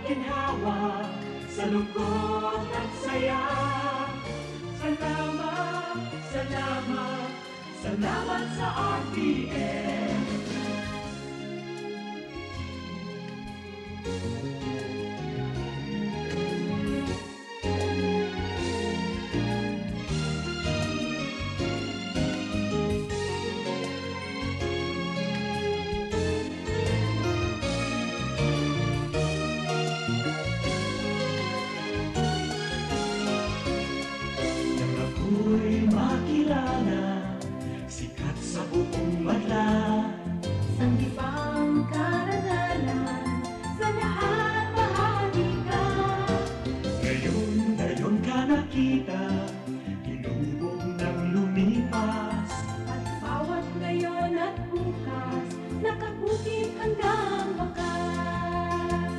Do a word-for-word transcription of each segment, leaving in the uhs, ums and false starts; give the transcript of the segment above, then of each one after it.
Ginhawa sa lungkot at saya. Salamat, salamat, salamat sa R T M. Nang ako'y makilala, sikat sa buong madla. Sanggipang karangalan, sa lahat bahagi ka. Ngayon, ngayon ka nakita, hinubog nang lumipas. At bawat ngayon at bukas, nakabukid hanggang wakas.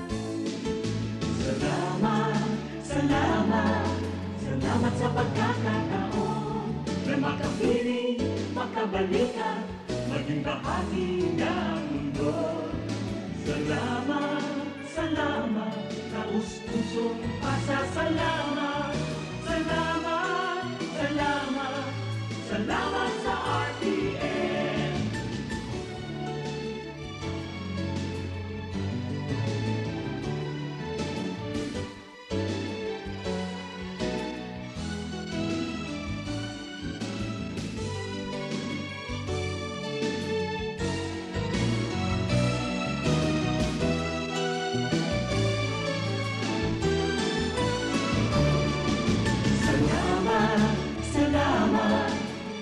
Salamat, salamat, salamat sa pagkakataon na makapiling, makabalikan, maging bahagi ng mundo. Salamat, salamat, taos-pusong pasasalamat. Salamat, salamat, salamat sa R T M. Salamat, salamat,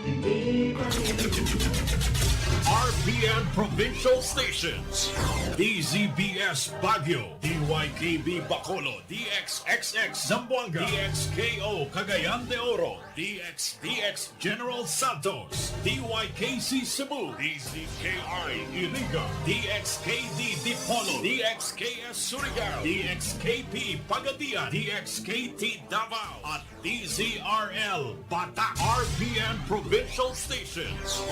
hindi pa rin. R P N Provincial Stations, D Z B S Baguio, D Y K B Bacolod, D X X X Zamboanga, D X K O Cagayan de Oro, D X D X General Santos, D Y K C Cebu, D Z K I Iriga, D X K D Dipolog, D X K S Surigao, D X K P Pagadian, D X K T Davao, at D Z R L Batak. R P N Provincial Stations.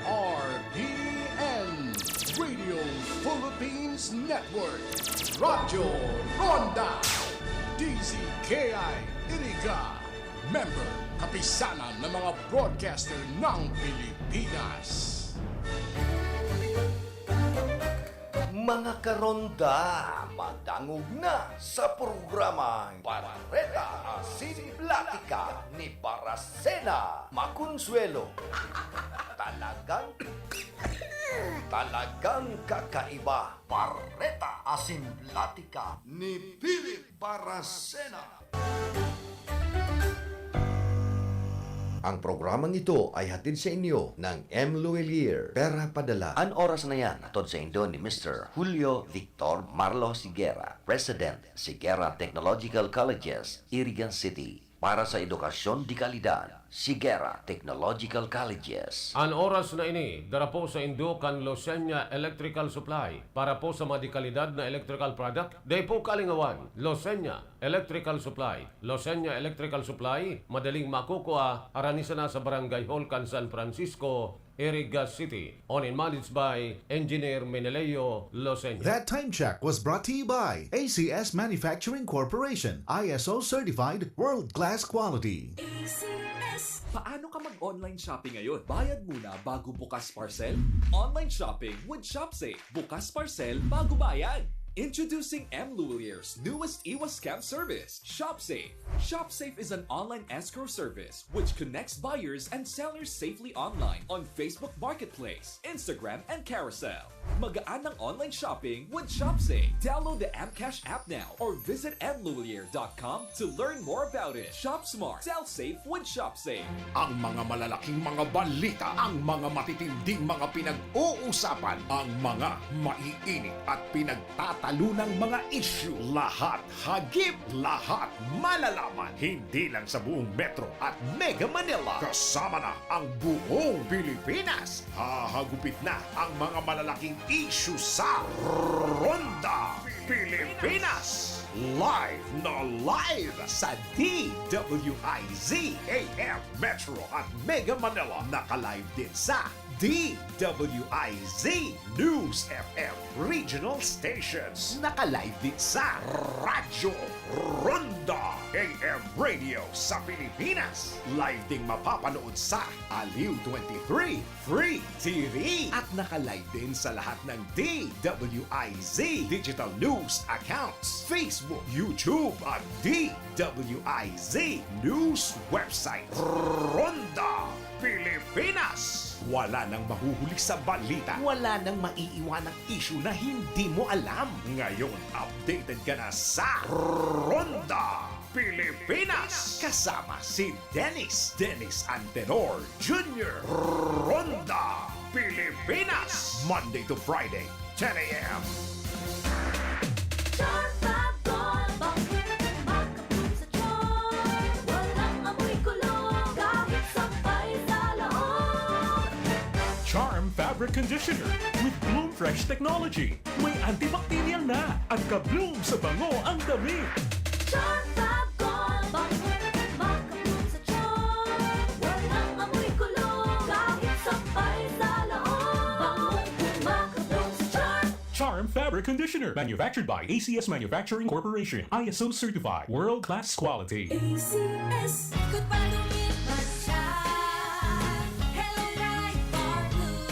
R P N Radio Philippines Network, Radyo Ronda, D Z K I Iriga, member, Kapisanan ng mga Broadcaster ng Pilipinas. Mga karonda, madangog na sa programang Bareta Asin Platika ni Barasena Maconsuelo. Talagang, talagang kakaiba. Bareta Asin Platika ni Philip Barasena. Ang programang ito ay hatid sa inyo ng M Luwilier, Pera Padala. An oras na yan, hatod sa indo ni Mister Julio Victor Marlos Higuera, President, Higuera Technological Colleges, Iriga City. Para sa edukasyon de kalidad, Higuera Technological Colleges. An oras na ini, dara po sa indo kan Losenya Electrical Supply. Para po sa mga de kalidad na electrical product, dai po kalingawan, Losenya Electrical Supply. Losenya Electrical Supply, madaling makukua, harani sana sa Barangay Hall kan San Francisco, Iriga City. Owned and managed by Engineer Meneleo Losenya. That time check was brought to you by A C S Manufacturing Corporation, I S O certified, world-class quality. A C S. Paano ka mag-online shopping ngayon? Bayad muna bago bukas parcel? Online shopping with ShopSafe. Bukas parcel bago bayad. Introducing M Luwilier's newest iwas scam service, ShopSafe. ShopSafe is an online escrow service which connects buyers and sellers safely online on Facebook Marketplace, Instagram, and Carousel. Magaan ang online shopping with ShopSafe. Download the M Cash app now or visit M Luwilier dot com to learn more about it. Shop smart, sell safe with ShopSafe. Ang mga malalaking mga balita, ang mga matitinding mga pinag-uusapan, ang mga maiinit at pinagtatalunang mga isyu, lahat hagip, lahat malalaman, hindi lang sa buong Metro at Mega Manila, kasama na ang buong Pilipinas. Hahagupit na ang mga malalaking isyu sa Ronda Pilipinas. Live na live sa D W I Z A M Metro at Mega Manila. Naka-live din sa D W I Z News F M. regional stations. Naka-live din sa Radyo Ronda A M Radio sa Pilipinas. Live ding mapapanood sa Aliw twenty-three Free T V. At naka-live din sa lahat ng D W I Z digital news accounts, Facebook, YouTube, at D W I Z news website. Ronda Pilipinas. Wala nang mahuhuli sa balita. Wala nang maiiwanang issue na hindi mo alam. Ngayon, updated ka na sa Ronda Pilipinas. Kasama si Dennis, Dennis Antenor Junior. Ronda Pilipinas. Monday to Friday, ten a.m. Charm Fab Gold, bakit makabloom sa charm? Walang amoy kulog, kahit sampay sa loob. Charm Fabric Conditioner with Bloom Fresh Technology. May antibacterial na at ka-bloom sa bango ang damit. Charm Fab Gold, bakit makabloom sa charm? Walang amoy kulog, kahit sampay sa loob. Bangong makabloom sa charm. Charm Fabric Conditioner, manufactured by A C S Manufacturing Corporation, I S O certified, world class quality. A C S. Good pa dumit man siya. Hello, Pride Bar Blue.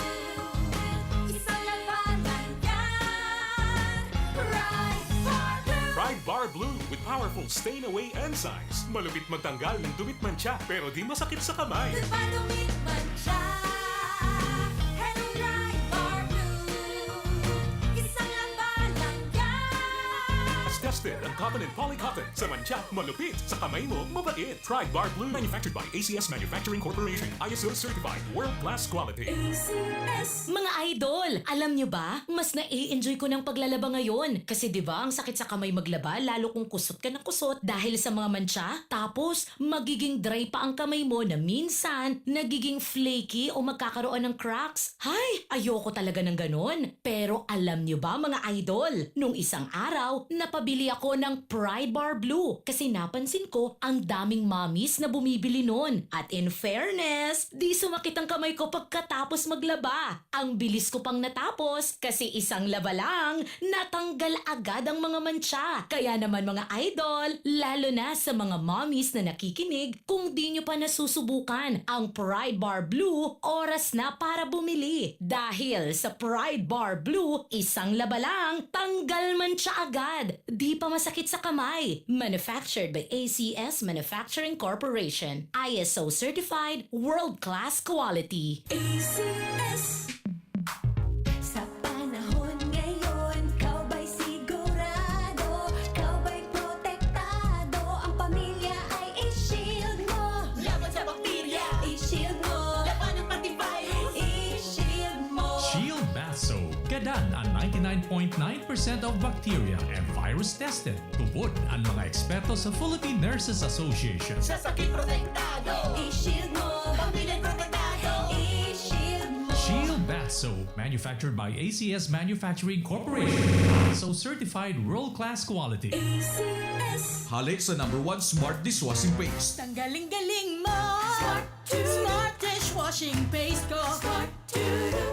Isang labanan yan. Pride Bar Blue. Pride Bar Blue with powerful stain away enzymes. Malupit magtanggal ng dumit mantsa pero di masakit sa kamay. Good pa dumit man siya. Hello, Pride Bar Blue. Isang labanan yan. Tested ang cotton and polycotton. Sa mantsa, malupit. Sa kamay mo, mabait. Pride Bar Blue. Manufactured by A C S Manufacturing Corporation. I S O certified. World class quality. A C S. Mga idol, alam nyo ba? Mas nai-enjoy ko ng paglalaba ngayon. Kasi 'di ba, ang sakit sa kamay maglaba, lalo kung kusot ka ng kusot dahil sa mga mantsa. Tapos, magiging dry pa ang kamay mo na minsan nagiging flaky o magkakaroon ng cracks. Hay, ayoko talaga ng ganon. Pero alam nyo ba, mga idol, nung isang araw, napabili ako ng Pride Bar Blue kasi napansin ko ang daming mommies na bumibili nun. At in fairness, di sumakit ang kamay ko pagkatapos maglaba. Ang bilis ko pang natapos kasi isang laba lang, natanggal agad ang mga mantsa. Kaya naman, mga idol, lalo na sa mga mommies na nakikinig, kung di nyo pa nasusubukan ang Pride Bar Blue, oras na para bumili. Dahil sa Pride Bar Blue, isang laba lang, tanggal mantsa agad. Di pa masakit sa kamay. Manufactured by A C S Manufacturing Corporation. I S O certified, world class quality. A C S. Sa panahon ngayon, ikaw ba'y sigurado? Ikaw ba'y protektado? Ang pamilya ay i-shield mo. Laban sa bakterya, i-shield mo. Laban ng antivirus, i-shield mo. Shield Bath Soap. Gadan ang ninety-nine point nine percent of bacteria and virus tested. Tubod ang mga eksperto sa Philippine Nurses Association. Sa sakit protektado, i-shield mo. Pamilya protektado, i-shield mo. Shield Bath Soap, manufactured by A C S Manufacturing Corporation. I S O certified world-class quality. A C S. Hale sa number one smart dishwashing paste. Tanggaling-galing mo. Smart. Smart dishwashing paste ko. Smart.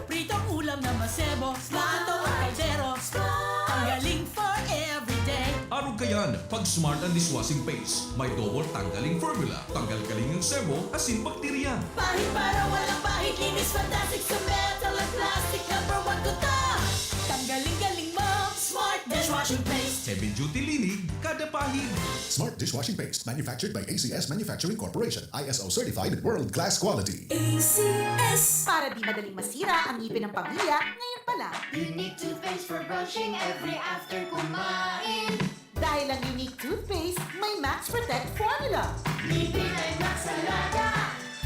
Pritong ulam na masebo. Plato o kaldero. Smart. Tanggaling for everyday. Arog kayan, pag smart ang dishwashing paste. May double tanggaling formula. Tanggal galing ang sebo, asin bakterya. Pahid para walang pahid. Linis fantastic sa metal at plastic. Number one ko to. Tanggaling-galing mo. Smart dishwashing paste. Heavy duty linig, kada pahid. Smart dishwashing paste, manufactured by A C S Manufacturing Corporation, I S O certified, world class quality. A C S. Para di madaling masira ang ngipin ng pamilya, ngayon pa lang. Unique toothpaste for brushing every after kumain. Dahil ang Unique Toothpaste may Max Protect Formula. Ngipin ay Max Alaga.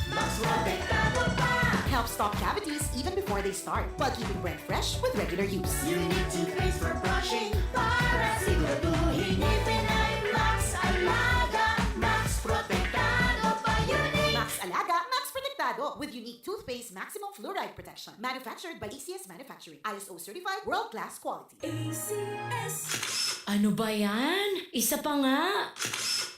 Mas protektado pa. Helps stop cavities even before they start, while keeping breath fresh with regular use. Unique toothpaste for brushing. Para siguraduhin ngipin ay Max Alaga. Max protektado pa. Unique. Max Alaga, Max Protektado with Unique Toothpaste Maximum Fluoride Protection. Manufactured by A C S Manufacturing. I S O certified, world class quality. A C S. Ano ba yan? Isa pa nga!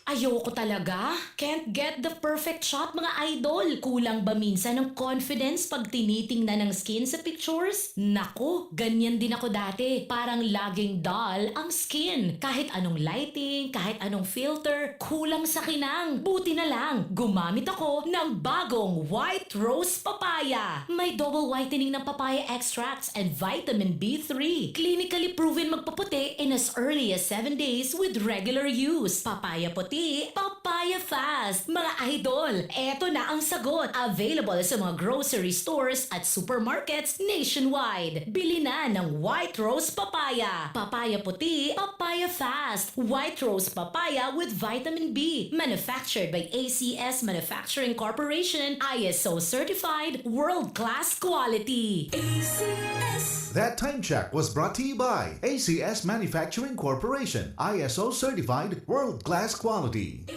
Ayoko talaga. Can't get the perfect shot, mga idol. Kulang ba minsan ang confidence pag tinitingnan ang skin sa pictures? Naku, ganyan din ako dati. Parang laging dull ang skin. Kahit anong lighting, kahit anong filter, kulang sa kinang. Buti na lang, gumamit ako ng bagong White Rose Papaya. May double whitening ng papaya extracts and vitamin B three. Clinically proven magpaputi in as early as seven days with regular use. Papaya puti, papaya fast. Mga idol, eto na ang sagot. Available sa mga grocery stores at supermarkets nationwide. Bili na ng White Rose Papaya. Papaya puti, papaya fast. White Rose Papaya with vitamin B. Manufactured by A C S Manufacturing Corporation, I S O certified, world-class quality. A C S. That time check was brought to you by A C S Manufacturing Corporation, I S O certified, world-class quality.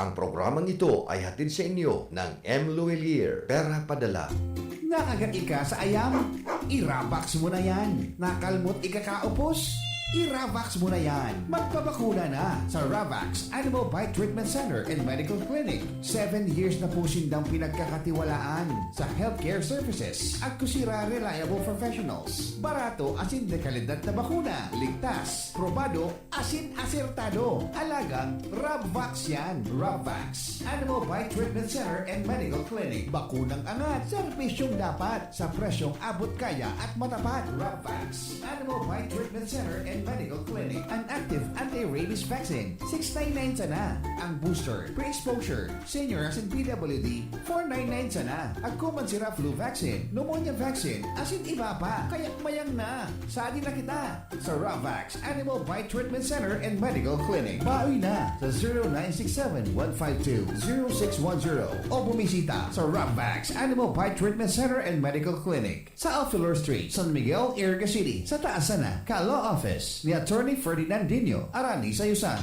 Ang programang ito ay hatid sa inyo ng M. Luwilier, Pera Padala. Nakagat ika sa ayam? I-Ravax mo na yan. Nakalmot ikakaupos? I-Ravax mo na yan. Magpabakuna na sa Ravax Animal Bite Treatment Center and Medical Clinic. Seven years na po sindang pinagkakatiwalaan sa healthcare services. Agko sira reliable professionals. Barato asin dekalidad na bakuna. Ligtas, probado, asin asertado. Alagang Rabvax yan. Rabvax. Animal Bite Treatment Center and Medical Clinic. Bakunang angat, serbisyong dapat, sa presyong abot kaya at matapat. Rabvax. Animal Bite Treatment Center and Medical Clinic. An active anti-rabies vaccine, six nine nine sana. Ang booster, pre-exposure, senior asin P W D, four nine nine sana. Agko man sira flu vaccine, pneumonia vaccine, asin iba pa. Kaya mayang na. Sadi na kita sa Ravax Animal Bite Treatment Center and Medical Clinic. Baoy na sa zero nine six seven one five two zero six one zero o bumisita sa Ravax Animal Bite Treatment Center and Medical Clinic sa Alfilor Street, San Miguel, Iriga City, sa taas sana ka Law Office ni Attorney Ferdinandinho Arani Sayusan.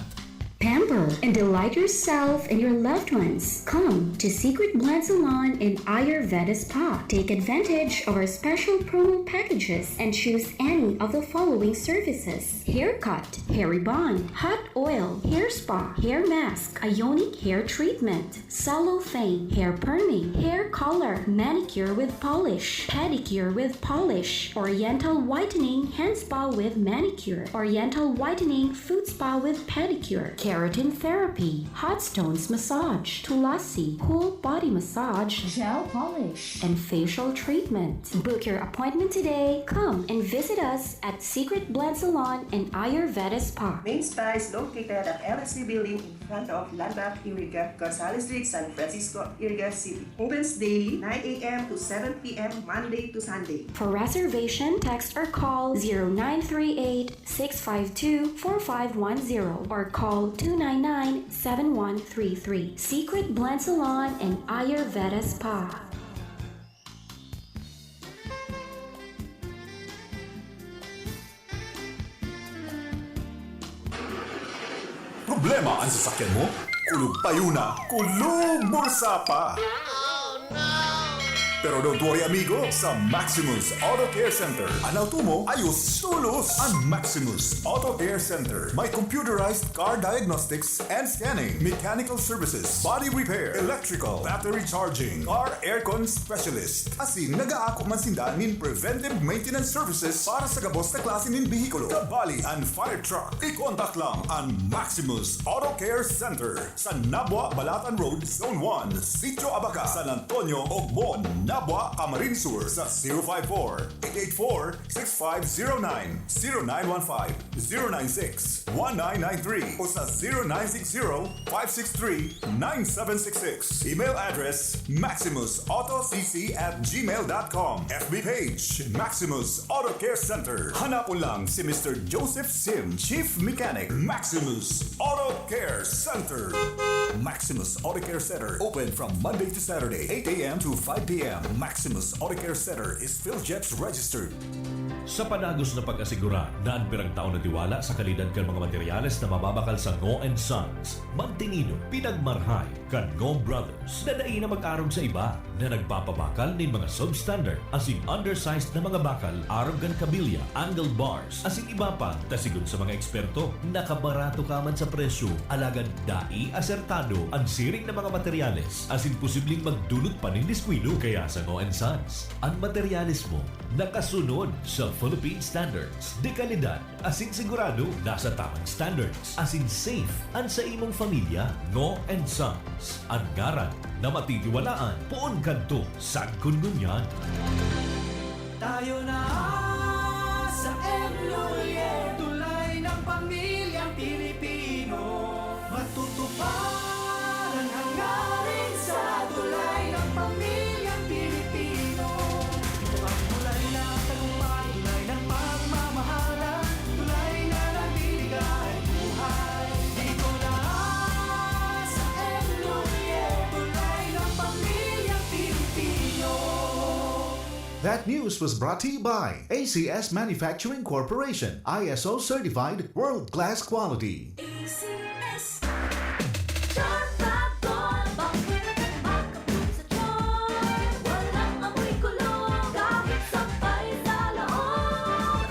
Pamper and delight yourself and your loved ones. Come to Secret Blend Salon and Ayurveda Spa. Take advantage of our special promo packages and choose any of the following services: haircut, hair rebond, hot oil, hair spa, hair mask, ionic hair treatment, cellophane, hair perming, hair color, manicure with polish, pedicure with polish, oriental whitening, hand spa with manicure, oriental whitening, foot spa with pedicure, keratin therapy, hot stones massage, tulasi, cool body massage, gel polish, and facial treatment. Book your appointment today. Come and visit us at Secret Blend Salon and Ayurveda Spa. Main Spa is located at L S C Building in front of Landmark Iriga, Gonzales Street, San Francisco, Iriga City. Opens daily, nine a.m. to seven p.m., Monday to Sunday. For reservation, text or call zero nine three eight, six five two, four five one zero or call two nine nine, seven one three three. Secret Blend Salon and Ayurveda Spa. Problema an sasakyan mo? Kulog payo na, kulog bursa pa! Pero don't worry, amigo, sa Maximus Auto Care Center, an auto mo ayos tolos! An Maximus Auto Care Center may computerized car diagnostics and scanning, mechanical services, body repair, electrical, battery charging, car aircon specialist. Asin nagaako man sinda nin preventive maintenance services para sa gabos na klase nin behikulo, kabali an fire truck. I-contact lang an Maximus Auto Care Center sa Nabua, Balatan Road, Zone one, Sitio Abaca, San Antonio, Ogbon, Nabua, Camarines Sur sa zero five four, eight eight four, six five zero nine, zero nine one five, zero nine six, one nine nine three o sa zero nine six zero, five six three, nine seven six six. Email address, maximusautocc at gmail dot com. F B page, Maximus Auto Care Center. Hanapon lang si Mister Joseph Sim, Chief Mechanic, Maximus Auto Care Center. Maximus Auto Care Center, open from Monday to Saturday, eight a.m. to five p.m. Maximus Auto Care Center is PhilGEPS registered. Sa padagos na pag-asigurar na an pirang taon na tiwala sa kalidad kan mga materyales na mababakal sa Ngo and Sons, magtinido, pinagmarhay kan Ngo Brothers na dai na mag-arog sa iba, na nagpapabakal nin mga substandard asin undersized na mga bakal arog kan kabilya, angle bars, asin iba pa, ta sigon sa mga eksperto, nakabarato ka man sa presyo, alagad dai asertado an siring na mga materyales, asin posibleng magdulot pa nin diskuido. Kaya sa Ngo and Sons, an materyales mo nakasunod sa Philippine standards, de kalidad, asin sigurado nasa tamang standards, asin safe an sa imong pamilya. Ngo and Sons, an ngaran na matitiwalaan, poon kadto sagkod ngunyan. Tayo na sa M Lhuillier, tulay ng pamilyang Pilipino. Matutupad ang hangarin sa tulay ng pamilyang Pilipino. Ito ang tulay ng tagumpay, tulay ng pagmamahalan, tulay na nagbibigay buhay. Dito na sa M Lhuillier, tulay ng pamilyang Pilipino. That news was brought to you by A C S Manufacturing Corporation, I S O certified, world-class quality. A C S. Charm Fab Gold, bakit makabloom sa charm? Walang amoy kulog, kahit sampay sa loob.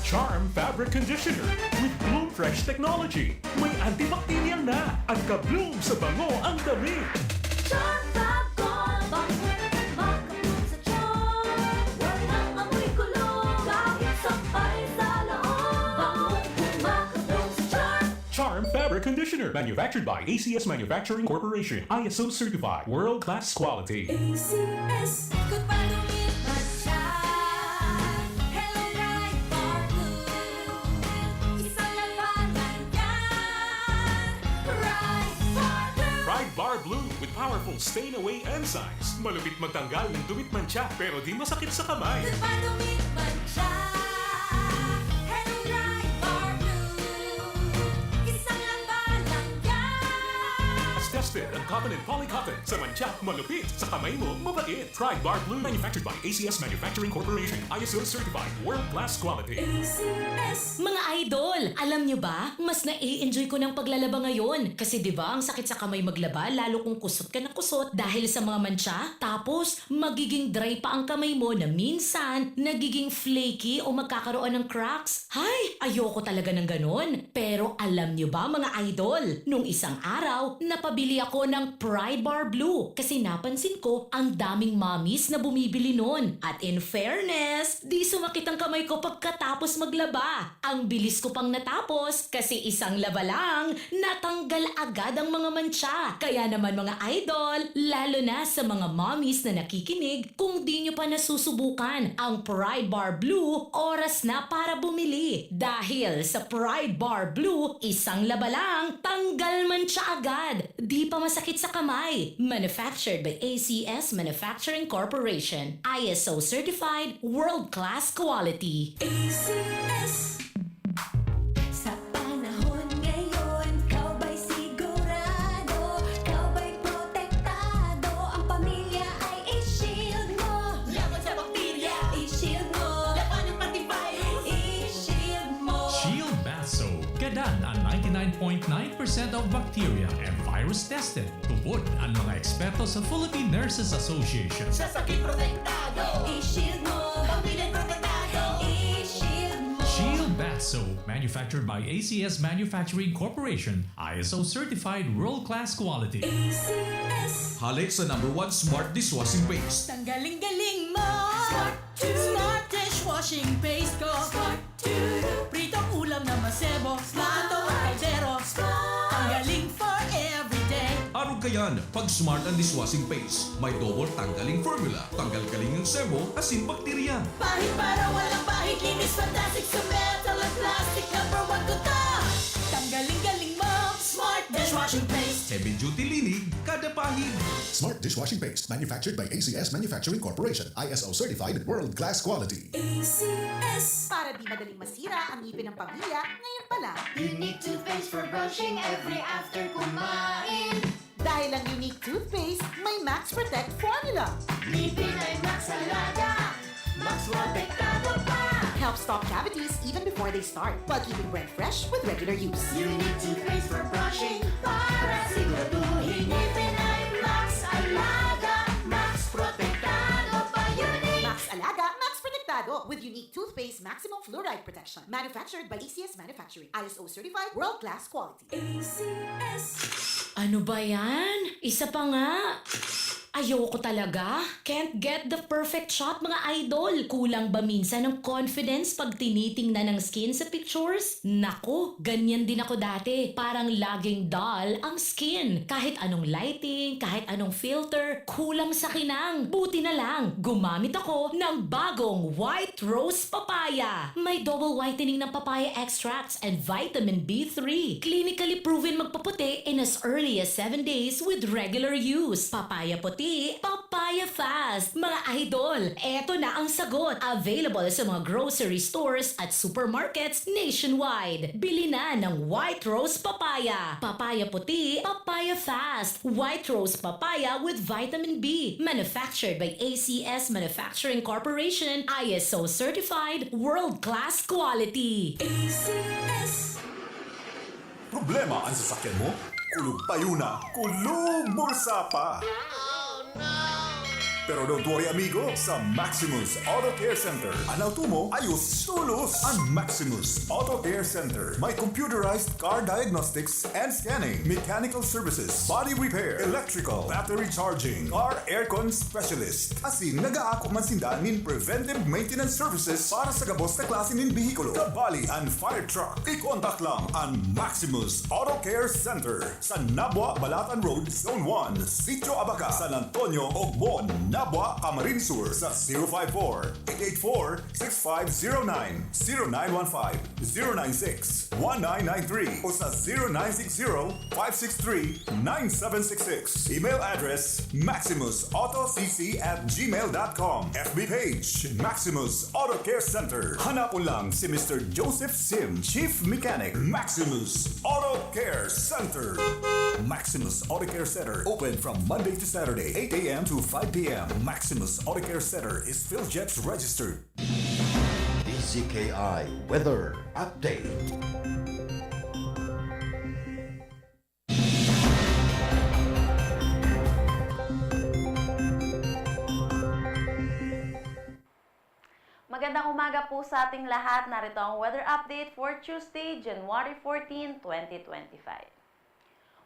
Charm Fabric Conditioner with Bloom Fresh Technology. May antibacterial na at ka-bloom sa bango ang damit. Charm Fab Gold, bakit makabloom sa charm? Walang amoy kulog, kahit sampay sa loob. Bangong makabloom sa charm. Charm Fabric Conditioner, manufactured by A C S Manufacturing Corporation, I S O certified, world-class quality. A C S. Goodbye, dumi't mantsa. Hello, Pride Bar Blue. Isang labanan yan. Pride Bar Blue. Pride Bar Blue with powerful stain away enzymes. Malupit magtanggal ng dumi't mantsa, pero di masakit sa kamay. Goodbye, dumi't mantsa. Hello, Pride Bar Blue. Isang labanan yan. Tested ang cotton and polycotton. Sa mantsa, malupit. Sa kamay mo, mabait. Pride Bar Blue. Manufactured by A C S Manufacturing Corporation. I S O certified. World class quality. A C S. Mga idol, alam nyo ba? Mas nai-enjoy ko ng paglalaba ngayon. Kasi di ba, ang sakit sa kamay maglaba, lalo kung kusot ka na kusot dahil sa mga mantsa. Tapos, magiging dry pa ang kamay mo na minsan nagiging flaky o magkakaroon ng cracks. Hay, ayoko talaga ng ganon. Pero alam nyo ba, mga idol, nung isang araw, napabili ako ng Pride Bar Blue kasi napansin ko ang daming mommies na bumibili nun. At in fairness, di sumakit ang kamay ko pagkatapos maglaba. Ang bilis ko pang natapos kasi isang laba lang, natanggal agad ang mga mantsa. Kaya naman, mga idol, lalo na sa mga mommies na nakikinig, kung di nyo pa nasusubukan ang Pride Bar Blue, oras na para bumili. Dahil sa Pride Bar Blue, isang laba lang, tanggal mantsa agad. Di pa masakit sa kamay. Manufactured by A C S Manufacturing Corporation. I S O certified, world-class quality. A C S. Sa panahon ngayon, ikaw ba'y sigurado? Ikaw ba'y protektado? Ang pamilya ay i-shield mo. Laban sa bakterya, i-shield mo. Laban ng antivirus, i-shield mo. Shield Bath Soap. Gadan an ninety nine point nine percent of bacteria and virus tested. Tubod an mga eksperto sa Philippine Nurses Association. Sa sakit protektado, i-shield mo. Pamilya protektado, i-shield mo. Shield Bath Soap, manufactured by A C S Manufacturing Corporation, I S O certified, world-class quality. A C S. Hale sa number one smart dishwashing paste. Tanggaling-galing mo. Smart. Smart dishwashing paste ko. Smart. Pritong ulam na masebo. Smart. Luto ang kaldero. Smart. Tanggaling for everyday. Arog kayan, pag Smart ang dishwashing paste. May double tanggaling formula. Tanggal galing ang sebo, asin bakterya. Pahid para walang pahid. Linis fantastic sa metal at plastic. Number one ko to. Tanggaling-galing mo. Smart dishwashing paste. Heavy duty linig, kada pahid. Smart dishwashing paste. Manufactured by A C S Manufacturing Corporation. I S O certified, world-class quality. A C S. Para di madaling masira ang ngipin ng pamilya, ngayon pa lang. Unique toothpaste for brushing every after kumain. Dahil ang Unique toothpaste, may Max Protect formula. Ngipin ay Max Alaga, Max Protektado pa. Helps stop cavities even before they start, while keeping breath fresh with regular use. Unique toothpaste for brushing para siguraduhin ngipin ay Max Alaga, Max Protektado pa. Unique! Max Alaga, Max Protektado, with unique toothpaste maximum fluoride protection. Manufactured by A C S Manufacturing. I S O certified, world-class quality. A C S. Ano ba yan? Isa pa nga! Ayoko talaga! Can't get the perfect shot, mga idol! Kulang ba minsan ang confidence pag tinitingnan ang skin sa pictures? Naku, ganyan din ako dati. Parang laging dull ang skin. Kahit anong lighting, kahit anong filter, kulang sa kinang. Buti na lang, gumamit ako ng bagong White Rose Papaya. May double whitening ng papaya extracts and vitamin B three. Clinically proven magpaputi in as early as seven days with regular use. Papaya puti, papaya fast. Mga idol, eto na ang sagot. Available sa mga grocery stores at supermarkets nationwide. Bili na ng White Rose Papaya. Papaya puti, papaya fast. White Rose Papaya with vitamin B. Manufactured by A C S Manufacturing Corporation. I S O certified, world-class quality. A C S. Problema an sasakyan mo? Kulog payo na, kulog bulsa pa! Pero don't worry, amigo, sa Maximus Auto Care Center, an auto mo ayos tolos! An Maximus Auto Care Center may computerized car diagnostics and scanning, mechanical services, body repair, electrical, battery charging, car aircon specialist. Asin nagaako man sinda nin preventive maintenance services para sa gabos na klase nin behikulo, kabali an fire truck. I-contact lang an Maximus Auto Care Center sa Nabua, Balatan Road, Zone one, Sitio Abaca, San Antonio, Ogbon, Nabua, Camarines Sur sa zero five four, eight eight four, six five zero nine, zero nine one five, zero nine six, one nine nine three o sa zero nine six zero, five six three, nine seven six six. Email address, maximus auto c c at gmail dot com. F B page, Maximus Auto Care Center. Hanapon lang si Mister Joseph Sim, Chief Mechanic, Maximus Auto Care Center. Maximus Auto Care Center, open from Monday to Saturday, eight a.m. to five p.m. Maximus Auto Care Center is PhilJets registered. D Z K I Weather Update. Magandang umaga po sa ating lahat. Narito ang weather update for Tuesday, January fourteen, twenty twenty-five.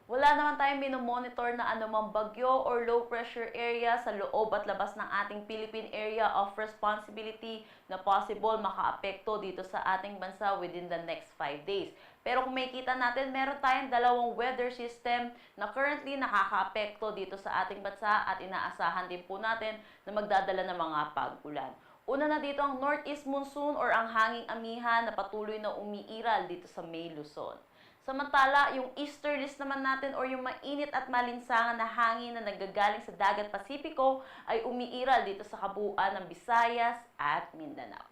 Wala naman tayong minomonitor na anumang bagyo or low pressure area sa loob at labas ng ating Philippine Area of Responsibility na possible makaapekto dito sa ating bansa within the next five days. Pero kung makikita natin, meron tayong dalawang weather system na currently nakakaapekto dito sa ating bansa at inaasahan din po natin na magdadala ng mga pag-ulan. Una na dito ang northeast monsoon or ang hanging amihan na patuloy na umiiral dito sa may Luzon. Samantala, yung easterlies naman natin or yung mainit at malinsangan na hangin na nagagaling sa Dagat Pasipiko ay umiiral dito sa kabuuan ng Visayas at Mindanao.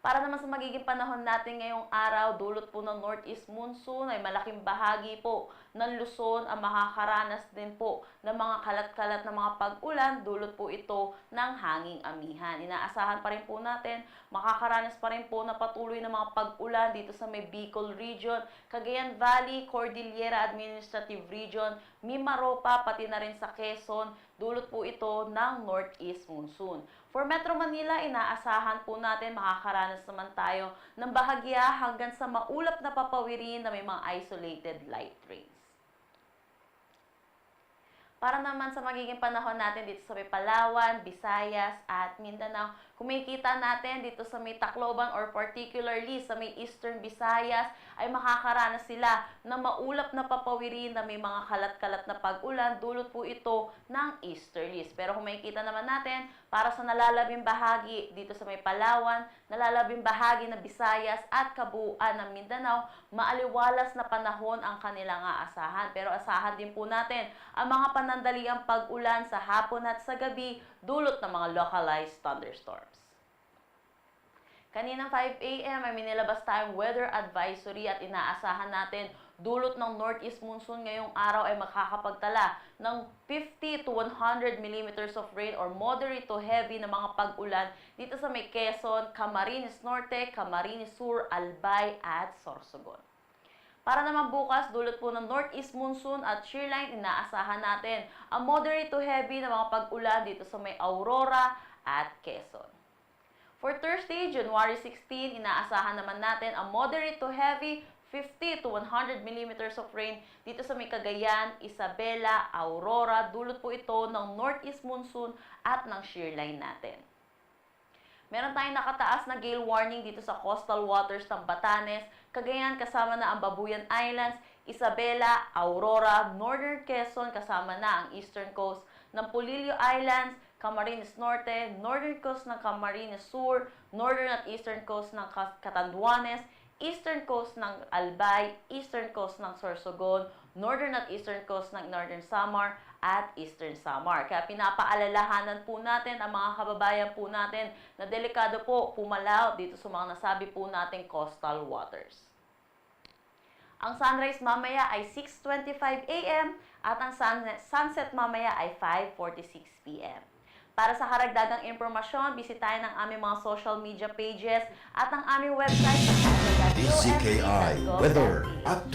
Para naman sa magiging panahon natin ngayong araw, dulot po ng northeast monsoon ay malaking bahagi po ng Luzon ang makakaranas din po ng mga kalat-kalat na mga pag-ulan, dulot po ito ng hanging amihan. Inaasahan pa rin po natin, makakaranas pa rin po na patuloy na mga pag-ulan dito sa may Bicol Region, Cagayan Valley, Cordillera Administrative Region, Mimaropa, pati na rin sa Quezon, dulot po ito ng northeast monsoon. For Metro Manila, inaasahan po natin makakaranas naman tayo ng bahagya hanggang sa maulap na papawirin na may mga isolated light rains. Para naman sa magiging panahon natin dito sa may Palawan, Visayas, at Mindanao, kung makikita natin dito sa may Tacloban or particularly sa may Eastern Visayas, ay makakaranas sila ng maulap na papawirin na may mga kalat-kalat na pag-ulan, dulot po ito ng easterlies. Pero kung makikita naman natin, para sa nalalabing bahagi dito sa may Palawan, nalalabing bahagi ng Visayas at kabuuan ng Mindanao, maaliwalas na panahon ang kanilang aasahan. Pero asahan din po natin ang mga panandaliang pag-ulan sa hapon at sa gabi, dulot ng mga localized thunderstorms. Kaninang five a.m. ay may nilabas tayong weather advisory at inaasahan natin Dulot ng northeast monsoon ngayong araw ay makakapagtala ng fifty to one hundred millimeters of rain or moderate to heavy na mga pag-ulan dito sa may Quezon, Camarines Norte, Camarines Sur, Albay at Sorsogon. Para naman bukas, dulot po ng northeast monsoon at shear line, inaasahan natin ang moderate to heavy na mga pag-ulan dito sa may Aurora at Quezon. For Thursday, January sixteen, inaasahan naman natin ang moderate to heavy, fifty to one hundred millimeters of rain dito sa may Cagayan, Isabela, Aurora. Dulot po ito ng northeast monsoon at ng shear line natin. Meron tayong nakataas na gale warning dito sa coastal waters ng Batanes, Cagayan kasama na ang Babuyan Islands, Isabela, Aurora, Northern Quezon kasama na ang eastern coast ng Polillo Islands, Camarines Norte, northern coast ng Camarines Sur, northern at eastern coast ng Cas- Catanduanes, eastern coast ng Albay, eastern coast ng Sorsogon, northern at eastern coast ng Northern Samar at Eastern Samar. Kaya pinapaalalahanan po natin ang mga kababayan po natin na delikado po pumalaot dito sa mga nasabi po nating coastal waters. Ang sunrise mamaya ay six twenty-five a m at ang sun- sunset mamaya ay five forty-six p m. Para sa karagdagang impormasyon, bisitahin ang aming mga social media pages at ang aming website na D Z K I weather update.